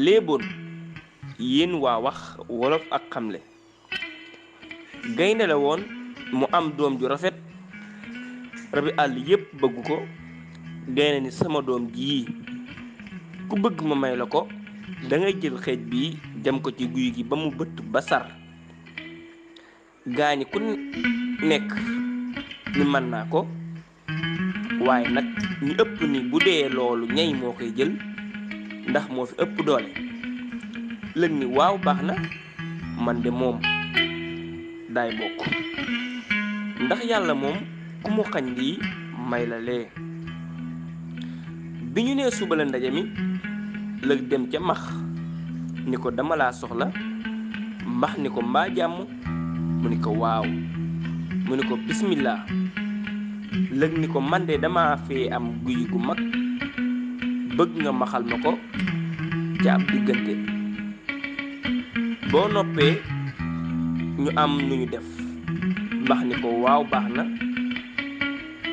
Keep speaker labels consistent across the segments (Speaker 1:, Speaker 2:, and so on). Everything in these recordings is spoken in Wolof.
Speaker 1: léeboon yéen waa wax wolof ak xamle. gaynde la woon mu am doom ju rafet, rabi àll yépp bëgg ko. gaynde ni sama doom jii ku bëgg ma may la ko, dangay jël xeej bi jam ko ci guy gi ba mu bëtt ba sar. gaañi ku nekk ni mën naa ko, waaye nag ñu ëpp ni bu dee loolu ñay moo koy jël ndax moo fi ëpp doole. lëg ni waaw baax na, man de moom daay bokk, ndax yàlla moom ku mu xañ lii may la lee. bi ñu nee suba la ndaje mi, lëg dem ca max ni ko dama laa soxla. max ni ko mbaa jàmm, mu ni ko waaw, mu ni ko bismillah. lëg ni ko man de dama fee am guy gu mag, bëgg nga maxal ma ko ca ab diggante. boo noppee ñu am nu ñu def. max ni ko waaw baax na,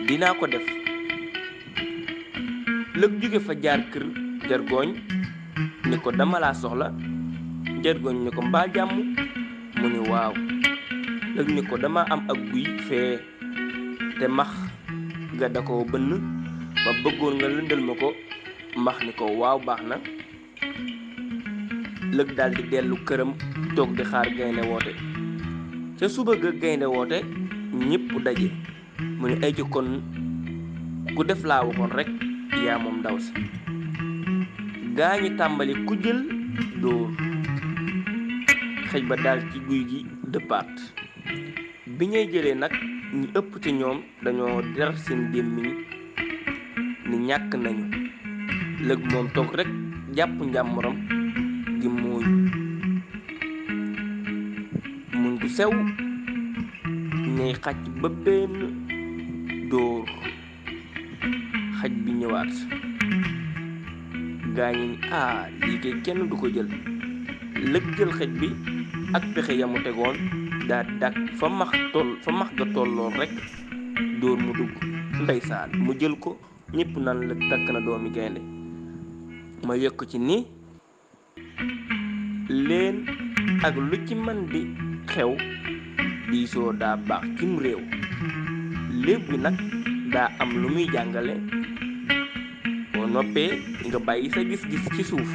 Speaker 1: dinaa ko def. lëg jóge fa jaar kër jargooñ ni ko dama laa soxla. jargooñ ni ko mbaa jàmm, mu ni waaw. lëg ni ko dama am ak guy fee te max ga da ko bënn, ma bëggoon nga lëndal ma ko. max ni ko waaw baax na. lëg daldi dellu këram toog di xaar gaynde woote. ca suba ga gaynde woote ñépp daje. mu ni ay ci kon ku def laa waxoon rekk yaa moom ndaw si. gaa ñi tàmbali ku jël dóor. xej ba daal ci guy gi dëppaat. bi ñuy jëlee nag ñi ëpp ci ñoom dañoo der seen gémmiñ ni ñàkk nañu. lëg moom toog rekk jàpp njàmburam gi muuñ gu sew. ñay xàcc ba benn dóor xaj bi ñëwaat. gaañi ni lii kay kenn du ko jël. lëg jël xej bi ak pexe yamu tegoon daa dak fa max ga tolloon rekk dóor mu dugg. ndeysaan mu jël ko. ñépp naan lëg takk na doomi gaynde. ma yëkk ci ni leen ak lu ci man di xew diisoo daa baax cim réew. léeb bi nag daa am lu muy jàngale. boo noppee nga bàyyi sa gis-gis ci suuf.